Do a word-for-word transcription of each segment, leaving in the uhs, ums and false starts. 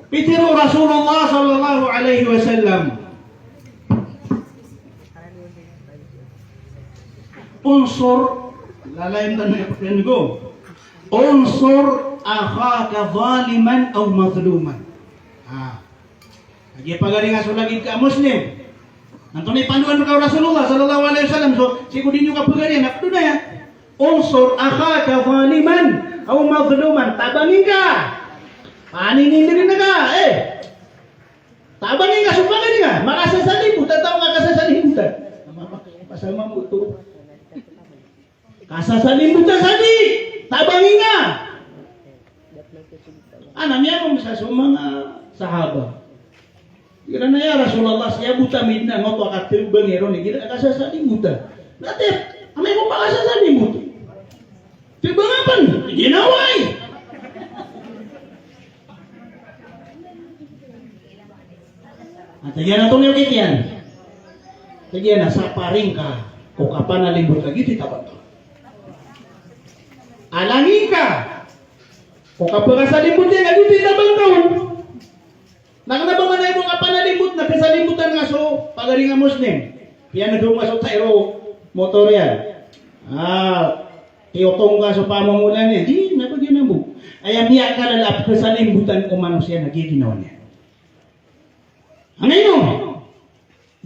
Pitharo o Rasulullah sallallahu alaihi wasallam, unsur, lalayon tano aya pagari ko, unsur akhaka zaliman aw mazluman. Ah. Lagid a pagari nga so lagid ka a Muslim. Antonaa i pandoan rka o Rasulullah sallallahu alaihi wasallam, so sii ko di niyo kapagarian, na pd on aya. Unsur akhaka zaliman aw mazluman. Tabangi ngka. Paninindg ngka, eh. Tabangi ngka so pagari nga. Makasasalimbotan, taw nga kasasalimbotan. Pasal mambo oto. Kasasalimbotan sa di, tabangi ngka. Ana miyanom sa so manga sahaba. Igira na, "Ya Rasulullah, siyabot ami dn a ngoto a katebangi ron, igira kasasalimbotan." Na tig iyan, "Amay ko pakasasalimbotan." Tig iyan, "Ba ngka pn ginawa i?" Na tig iyan a, "Tonaa i okit iyan?" Tig iyan a, "Sapari ngka ko kapanalimbot ka giyoto i tabang ka on. Alangi ngka ko kapakasalimbot iyan ka giyoto i tabang ka on." Na kna ba manaya bo kapanalimbot na kasalimbotan nga so pagari nga Muslim. Piyanadom nga so tairo motor iyan. Ah, tiyotong ka so pamomolan iyan. Di, na ba giyanan bo. Aya miyakalala a pkasalimbotan o manosiya na giyaginawa niyan. Angkaino?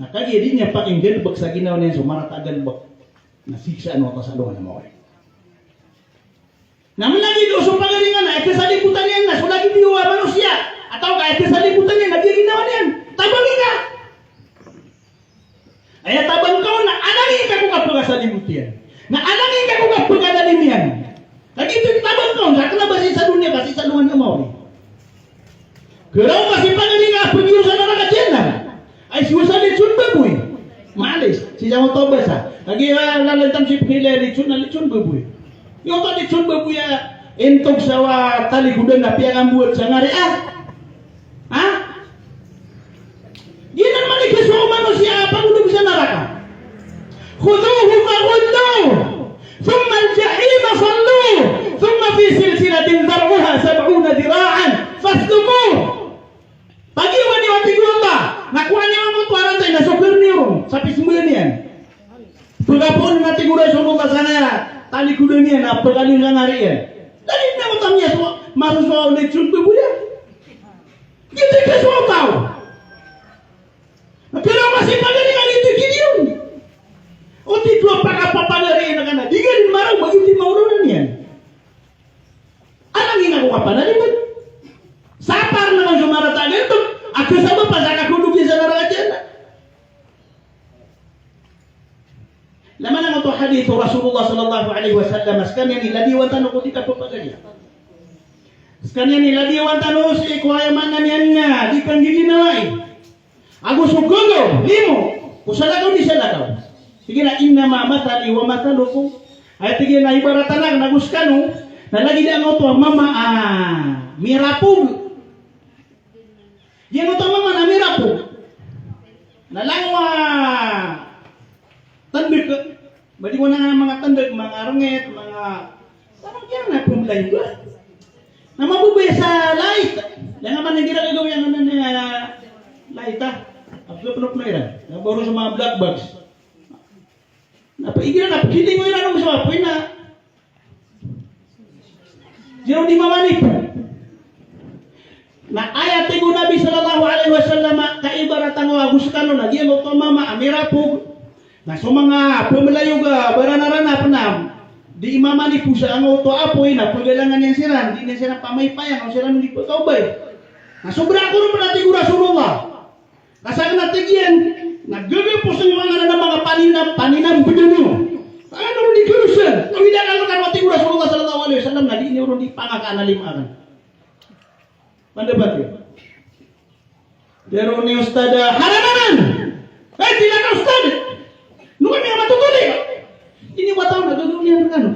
Na kagiya di niyan pakinggalbk sa ginawa niyan so marata a galbk na siksaan o Allah sa alongan a maori. Na mlagid o so pagari nga na aya kasalimbotan iyan na so lagid iyo a manosiya, atawa ka aya kasalimbotan iyan na giyaginawa niyan. Tabangi ngka. Aya tabang ka on na alangi ngka ko kapakasalimbot iyan. Na alangi ngka ko kapakadalim iyan. Lagid o tabang ka on, sa kna ba sii sa doniya ka, sii sa alongan a maori. Kiraw ka si pagari nga a pgiyosan a naraka jahannam. Ay, siyosa litson baboy. Malis, sii sa oto basa. Lagid a lalan tam si pagari litson na litson baboy. Iyo oto litson baboy a intog sa wa taligodan na piyakambowat sa ngari a. Ha? Giyanan man i kasowa o manosiya a pagolog sa naraka. Khudhuhu faghulluh, thumma al-jahima salluh, thumma fi silsilatin dhar'uha sab'una dhira'an faslukuh. Pagiyawa niyo, a tig o Allah, na kowaa niyo angkoto a rantay na sokr niyo ron sa pismbayan iyan. Pkapoon, a tig o Rasulullah, sa taligodan iyan na pkalingkangari iyan. Lagid na oto a miyasowa, masosowa o litson baboy a. Giyoto i kasowa o taw. Kiraw ka si pagari nga giyoto i ginawa niyan. O titho a pakapapagari iyan ka na di ngka dn maraw ba giyoto i maoraw niyan. Alangi ngka ko kapanalimbot. Sapar ngka so marata a galbk a kasabap sa kakolog iyan sa naraka jahannam. Langon angkoto a hadith o Rasulullah sallallahu alaihi wasallam a skaniyan i ladiyawan tano ko di kapapagari. Skaniyan i ladiyawan tano sii ko aya maana niyan na di kanggiginawai. Ago so gagaw, limo, ko salakaw di salakaw. Tig iyan a, "Innama mathali wa mathalukum." Aya tig iyan a ibarat anan ago skano na lagid angkoto a mama a mirapog. Giyangkoto a mama na mirapog na langon a tndg. Ba di ko na manga tndg, manga rngit, manga, parang giyanan a pmblayog a. Na mababaya sa light. Aya nga man igira gagawii anan a light a, a pnopnop iran. Na baro sa manga black box. Na igira na pkilingo iran o sa apoy na Giyanan di mama niyan. Na aya tig o Nabi sallallahu alaihi wasallam a kaibarat angkoto a gos kano na giyangkoto a mama a mirapog. Na so manga pmlayog a baranaranap na di mama niyan sa angkoto a apoy na pgalangan iyan siran, di niyan siran pamaypayan o siran di pkaobay. Na sobra ko ron pn a tig o Rasulullah. Ka sakn a tig iyan, na gagapsn o manga, na manga paninam, paninam bdn iyo. Ano di karosan? Kawida ka, ano ka, tig o Rasulullah sallallahu alaihi wasallam, na di niyo ron di pangakaan a lima akn. Pandapat iyo. Pero ni ustad a, haram anan. Ay, di na ka ustad. Ano kami a matutuli? Ini ba taw na gagawii niyan rkano?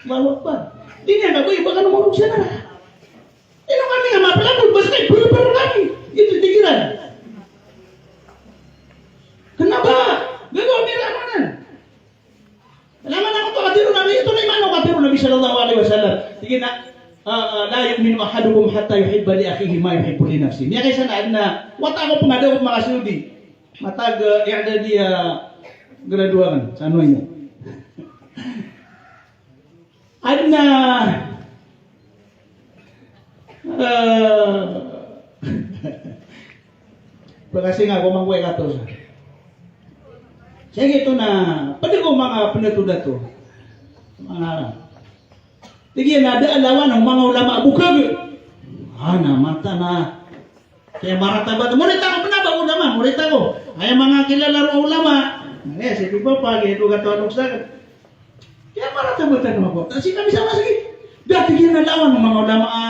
Allahu Akbar. Di niyan gagawii, ba kano morog sa naraka. Ino kami nga mapalabod, basta ipalabod kami. Ito, tig iran. Kna ba? Gagaw mi rkano anan. Alam anan oto a katharo o Nabi, ito na i maana o katharo o Nabi sallallahu alaihi wasallam. Tig iyan a, ah, ah, la yu'minu yu'minu ahadukum hatta yuhibba li akhihi ma yuhibbu li nafsihi. Miyakaisa na adn a wata ko pn a da ko pn makasodi. Matag, eh, i'dadi a graduahan sa ano ino. Adn a, eh, pagkasi nga ko mangkoy kato sa. Sa giyoto na pd ko manga pndato-dato. Manga Tig iyan a da a lawan o manga ulama a bokag. A na mata na. Kaya maratabat. Murid ako, pn a ba ulama, murid ako. Aya manga kilala ron a ulama. Aya si Baba, giya dowa kataw a loks akn. Kaya maratabat ako. Sii kami sa masgit. Da, tig iyan a lawan o manga ulama a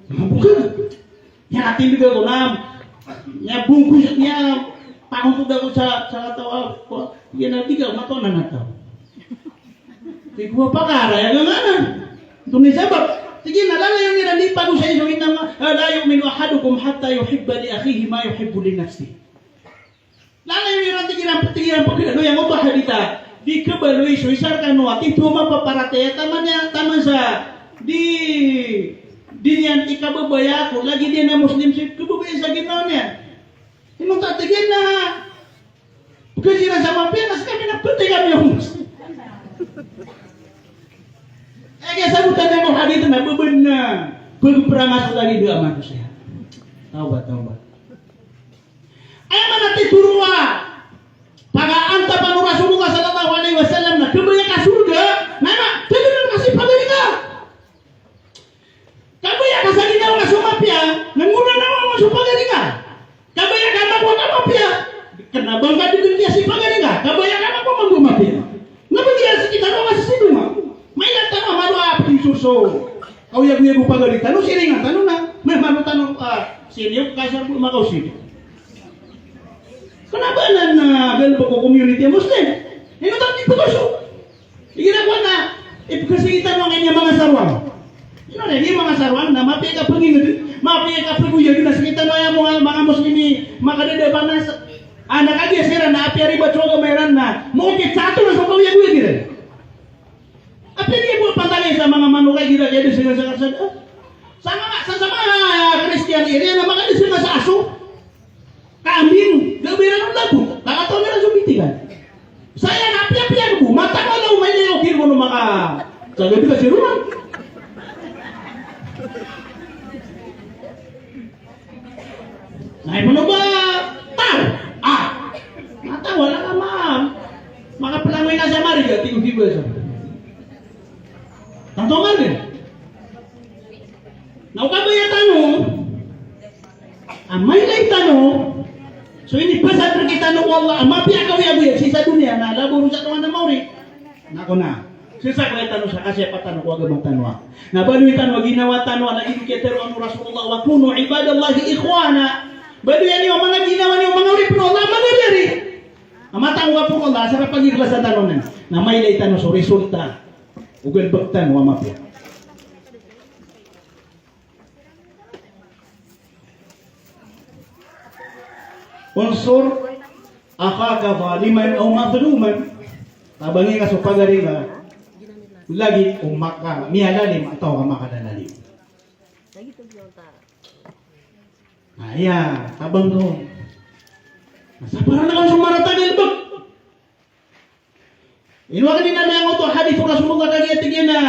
bokag. Aya tindg ako na, aya bongkos, aya pangontod ako sa, sa kataw a, aya na tig ako, matoon a taw. Tig ko, pakara aya ganganan. Antonaa i sabap? Tig iyan a lalayon iran, di pagosay so inama, la yu'minu ahadukum hatta yuhibba li akhihi ma yuhibbu li nafsihi. Lalayon iran, tig iran, tig iran, pagkadaloy angkoto a hadith a di kabaloy so isa rkano a tito a mapaparatiyaya taman iyan, taman sa di, di niyan ikababaya ko lagid iyan a Muslim so ikababaya sa ginawa niyan. Ino ta, tig iyan a pkasiran sa mapiya na skami na pti kami a Muslim. Aya kiyasabotan iyan ko hadith na bebena pagprama so lagid a manosiya. Tawbat, tawbat. Aya maana titoro a pagaantapan o Rasulullah sallallahu alaihi wasallam na kabaya ka sorga, na, na, tadaan ka si pagari ka. Kabaya ka sa ginawa ka so mapiya, na ngona na ngona so pagari ka. Kabaya ka makowa ka mapiya, kna ba ngka dn kiya si pagari ka. Kabaya ka makowa mambo mapiya. Na ba giya si kita ron ka si sidonga. Mailay tano a malo a pd so, so kaoyagoyag o pagari tano, siringan tano na, may malo tano, ah, senior, kasar bo, makaosip. Kna ba nan, ah, galbk o community a Muslim. Ino tano di pkaso. Igira kowan na, ipkasii tano angkaya manga sarwang. Ino na, di manga sarwang, na mapiya ka pangingd, mapiya ka pagoyag, na sii tano aya manga, manga Muslim i makadada panas. Anak a giya siran na apiya ribat so agama iran na, mokit sa ato na so kaoyagoyag iran. Apiya di bo pantagi sa manga manoka igira kaya di sila sa kasada. Sa manga, sa, sa manga Kristiyan iri na manga di sila sa aso. Kambing, gabi ran o labo. Kakataw iran so bitikan. Saya na apiya-piya bo. Mata ka law may layo kir mo no maka. Sa gabi ka siruan. Na ipoon o ba taw? Ah. Mata wala ka ma. Makapelangoy na sa mari, ya, tig o di ba sa. Tanto mari. Na o kabaya tano a mailay tano so inipasad rktano o Allah a mapiya a kaoyagoyag sii sa doniya na labo ron sa tongan a maori. Na ko na. Sii sa kaya tano sa kasiyapa tano ko agama tano a. Na baloy tano a ginawa tano a lagid o kiyatharoa o Rasulullah, wa kunu ibadallahi ikhwana. Baloy niyo a manga ginawa niyo a manga oripn o Allah a manga riyari. A mataan ko a poro o Allah, asar a pagikhlasan tano nan. Na mailay tano so resulta o galbk tano a mapiya. Unsur akhaka zaliman aw mazluman. Tabangi ka so pagari ka, lagid o maka, miyalalim, atawa ka makadalalim. Na iya, tabang ron. Na saparan ka so marata a galbk. Ino akn i naliyang oto a hadith o Rasulullah, kagiya tig iyan a,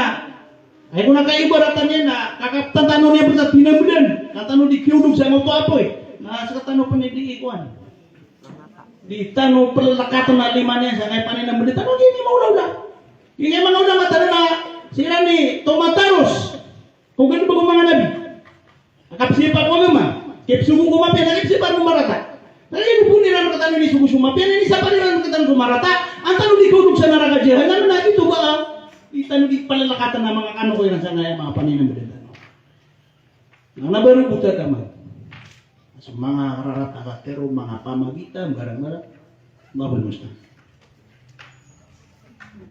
aya kon a kaibaratan iyan a kakaptan tano niyan pn sa tinamdan, ka tano di kiodog sangkoto a apoy. Na sktano pn i di kowan. Di tano plkatn a lima niyan sangkaya paninamdan tano, di niyan maolaola. Di niyan maolaola, matanan a siran i tomataros ko galbk o manga nabi. A kapsipar ko agama, kipsogo ko mapiya, na kipsipar ko marata. Na lagid o pn iran rktano inisogo so mapiya, na inisapar iran rktano so marata, an tano di kaodog sa naraka jahannam, na giyoto ba, di tano di plkatn a manga kanokoy iran sangkaya manga paninamdan tano. Na, na baro bo taman. So manga rarata a katharo, manga pamagitan, barang-barang. Allahul musta'an.